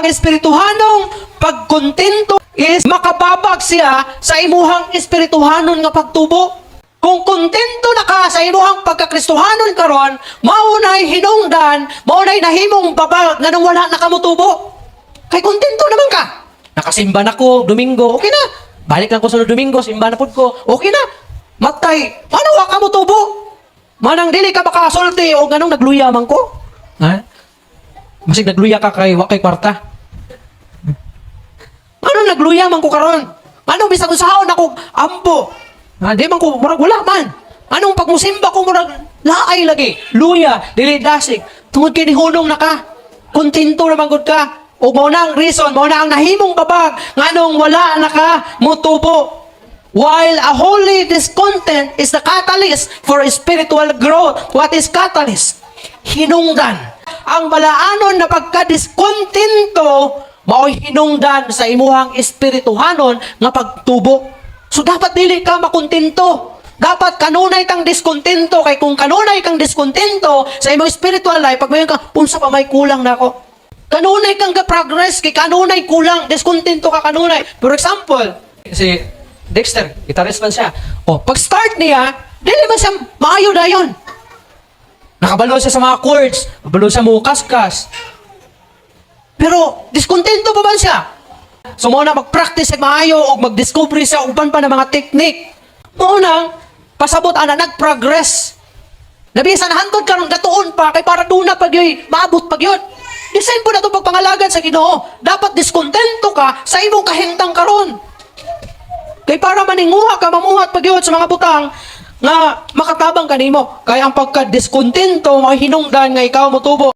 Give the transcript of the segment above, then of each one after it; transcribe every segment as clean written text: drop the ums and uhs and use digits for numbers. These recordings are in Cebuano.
Ang espirituhanong pagkontento is makababag siya sa imuhang espirituhanon nga pagtubo. Kung kontento na ka sa imuhang pagkakristohanon karon, mao nay hinungdan, mao nay nahimong babag nganong wala na ka motubo. Kay kontento naman ka. Nakasimba na ko, Domingo, okay na. Balik lang ko sa Domingo, simba na pud ko, okay na. Matay, paano wa ka motubo? Manang dili ka makasulti o ganong nagluya man ko. Ha? Masig nagluya ka kay wa kay kwarta. Ano nagluya man ko karon? Ano bisag unsaon ako ampo? Ha, di man ko murag wala man. Anong pagmusimba ko murag laay lagi, luya, dili dasig. Tungod kay nihunong na ka. Kontento na man gud ka. O mao na ang reason, mao na ang nahimong babag nganong wala na ka motubo. While a holy discontent is the catalyst for spiritual growth. What is catalyst? Hinungdan. Ang balaanon na pagkadiskontento mao'y hinungdan sa imuhang espirituhanon nga pagtubo. So dapat dili ka makontento. Dapat kanunay kang diskontento kay kung kanunay kang diskontento sa imong spiritual life, pag mayon ka, "Unsa pa may kulang na ako?" Kanunay kang ga-progress kay kanunay kulang, diskontento ka kanunay. For example, si Dexter, guitarist man siya. O, pag start niya, dili man siya maayo dayon. Nakabalo siya sa mga chords, kabalo siya mo kaskas. Pero diskontento pa man siya? So mao na mag-practice siya maayo og mag-discover siya og uban pa na mga technique. Mao nang pasabot ana nag-progress. Nabisan hantod karon gatuon pa kay para duna pa gyud maabot pa gyud. The same po na itong pagpangalagad sa Ginoo. Dapat diskontento ka sa imong kahimtang karon. Kay para maninguha ka, mamuhat pa gyud sa mga butang nga makatabang kanimo. Kay ang pagka-diskontento may hinungdan nga ikaw motubo.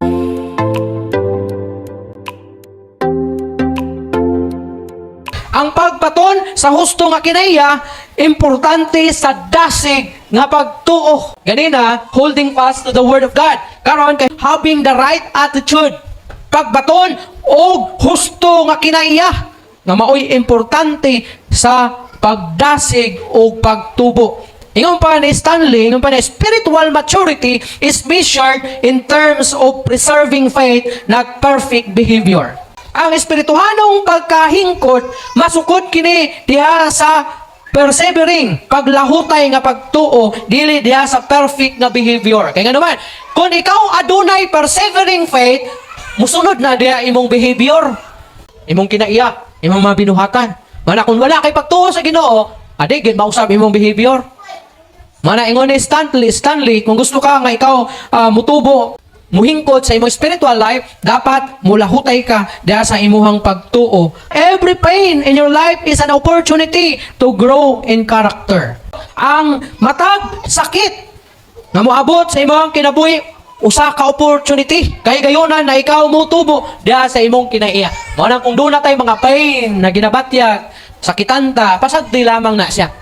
Ang pagbaton sa husto nga kinaiya, importante sa dasig nga pagtuo. Ganina, holding fast to the word of God. Karon kay having the right attitude. Pagbaton og husto nga kinaiya nga maoy importante sa pagdasig og pagtubo. Ingon pa ni Stanley, ingon pa ni spiritual maturity is measured in terms of preserving faith, not perfect behavior. Ang espirituhanong pagkahingkod masukod kini diha sa persevering, paglahutay nga pagtuo, dili diha sa perfect nga behavior. Kaya nga naman, kung ikaw adunay persevering faith, musunod na diha imong behavior, imong kinaiya, imong mga binuhatan. Mana kung wala kay pagtuo sa Ginoo, adi gid mausab imong behavior. Mana ingon ni Stanley, kung gusto ka nga ikaw mutubo, muhingkod sa imong spiritual life, dapat mulahutay ka diha sa imuhang pagtuo. Every pain in your life is an opportunity to grow in character. Ang matag sakit nga moabot sa imong kinabuhi, usa ka opportunity kay gayunan na ikaw motubo diha sa imong kinaiya. Mao nang kung duna tay mga pain na ginabatyag, sakitan ta, pasagdi lamang na siya.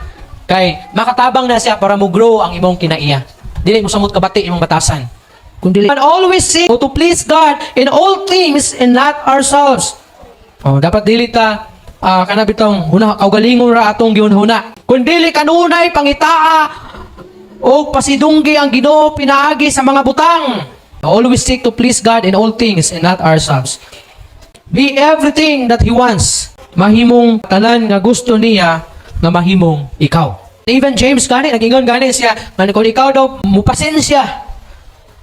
Kay makatabang na siya para mo grow ang imong kinaiya. Dili mo samot kabati imong batasan. Kung dili and always seek to please God in all things and not ourselves. Oh, dapat dili ta kana bitong huna kaugalingon ra atong gihunhuna. Kung dili kanunay pangitaa o pasidunggi ang Ginoo pinaagi sa mga butang. Always seek to please God in all things and not ourselves. Be everything that He wants. Mahimong tanan nga gusto niya nga mahimong ikaw. Even James gani, nag-ingon gani siya, nga kung ikaw daw mupasensya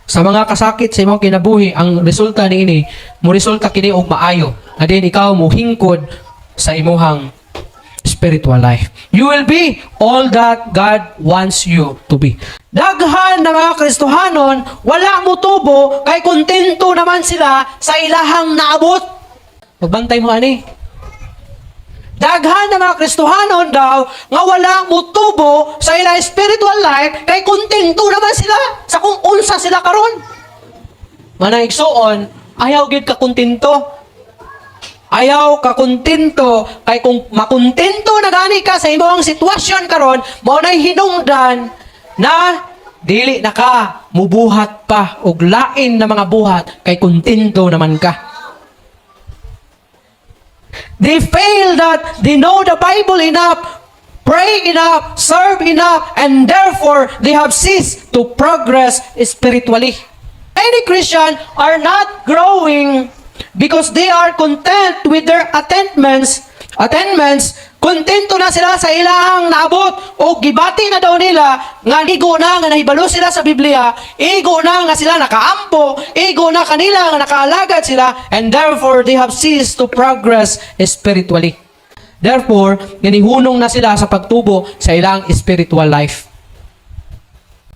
sa mga kasakit sa imong kinabuhi, ang resulta niini, mo resulta kini og maayo. Na din ikaw muhingkod sa imuhang spiritual life. You will be all that God wants you to be. Daghan na mga Kristohanon, wala mo tubo, kay kontento naman sila sa ilahang naabot. Magbantay mo ani. Daghan na mga Kristohanon daw nga wala mo tubo sa ilang spiritual life kay kontento naman sila sa kung unsa sila karon. Manang igsuon, ayaw gid ka kontento. Ayaw ka kontento kay kung makontento na gani ka sa imong sitwasyon karon, mao nay hinungdan na dili na ka mubuhat pa og lain na mga buhat kay kontento naman ka. They fail that they know the Bible enough, pray enough, serve enough, and therefore they have ceased to progress spiritually. Many Christians are not growing Because they are content with their attainments, kontento na sila sa ilang naabot o gibati na daw nila nga igo na nga nahibalo sila sa Biblia, igo na nga sila nakaampo, igo na kanila nga nakaalagad sila, and therefore they have ceased to progress spiritually. Therefore, ganihunong na sila sa pagtubo sa ilang spiritual life.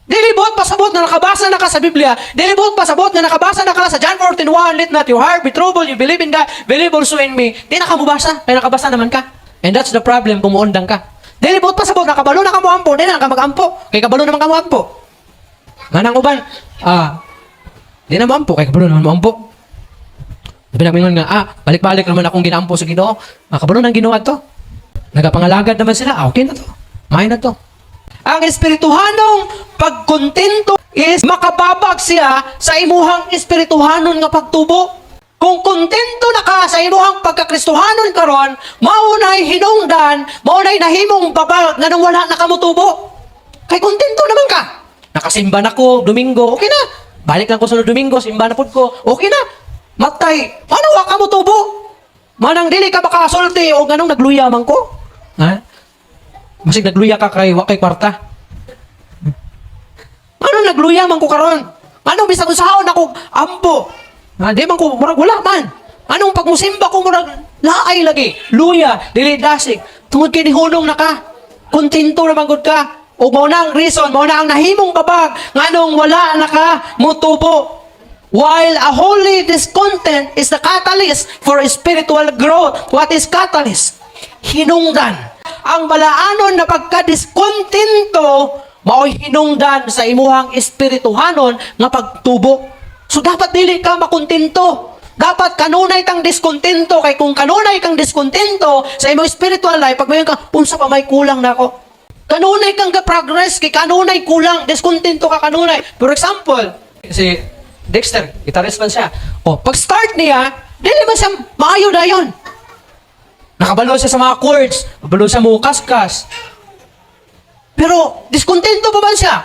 Dili buot pasabot na nakabasa na ka sa Biblia. Dili buot pasabot na nakabasa na ka sa John 14:1, "Let not your heart be troubled. You believe in God, believe also in me." Di na ka mubasa, kaya nakabasa naman ka. And that's the problem kung muundang ka. Dili buot pasabot, nakabalo na ka mo ampo, di na ka mag-ampo. Kay kabalo naman ka mo ampo. Nganang uban, di na mo ampo, kay kabalo naman mo ampo. Sabi namin nga, balik-balik naman akong ginaampo sa Ginoo. Kabalo nang Ginoo to. Nagapangalagad naman sila, okay na to. May na to. Ang espirituhanong pagkontento is makababag siya sa imuhang espirituhanon nga pagtubo. Kung kontento na ka sa imuhang pagkakristuhanon karon, mao na'y hinungdan, mao na'y nahimong babag nga nung wala na ka motubo. Kay kontento naman ka. Nakasimba na ko, Domingo, okay na. Balik lang ko sa Domingo, simba na pud ko, okay na. Matay, paano wa ka motubo? Manang dili ka makasulti o ganong nagluya man ko. Ha? Masig nagluya ka kay wa kay kwarta. Ano nagluya man ko karon? Ano bisag unsaon ako ampo? Ha, di man ko murag wala man. Anong pagmusimba ko murag laay lagi. Luya, dili dasig. Tungod kay nihunong na ka. Kontento naman gud ka. O mao na ang reason, mao na ang nahimong babag nganong wala na ka motubo. While a holy discontent is the catalyst for spiritual growth. What is catalyst? Hinungdan. Ang balaanon na pagkadiskontento mao'y hinungdan sa imuhang espirituhanon nga pagtubo. So dapat dili ka makontento. Dapat kanunay kang diskontento kay kung kanunay kang diskontento sa imong spiritual life, pag mayon ka, unsa pa may kulang na ako? Kanunay kang ga-progress kay kanunay kulang, diskontento ka kanunay. For example, si Dexter, guitarist man siya. Oh, pag start niya, dili man siya maayo dayon. Nakabalo siya sa mga chords, kabalo siya mo kaskas. Pero diskontento pa man siya?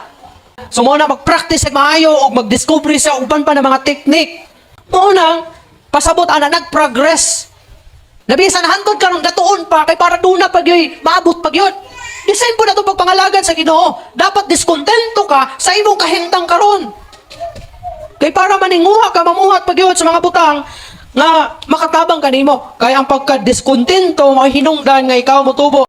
So mao na mag-practice sa maayo o mag-discover siya uban pa ng mga technique. Mao nang pasabot ana nag-progress. Nabisan hantod karon gatuon pa kay para duna pag yoy maabot pag yun. The same po na itong pagpangalagad sa Ginoo. Dapat diskontento ka sa imong kahimtang karon. Kay para maninguha ka, mamuhat pag yun sa mga butang nga makatabang kanimo. Kaya ang pagka-diskontento, mga hinungdan nga ikaw motubo.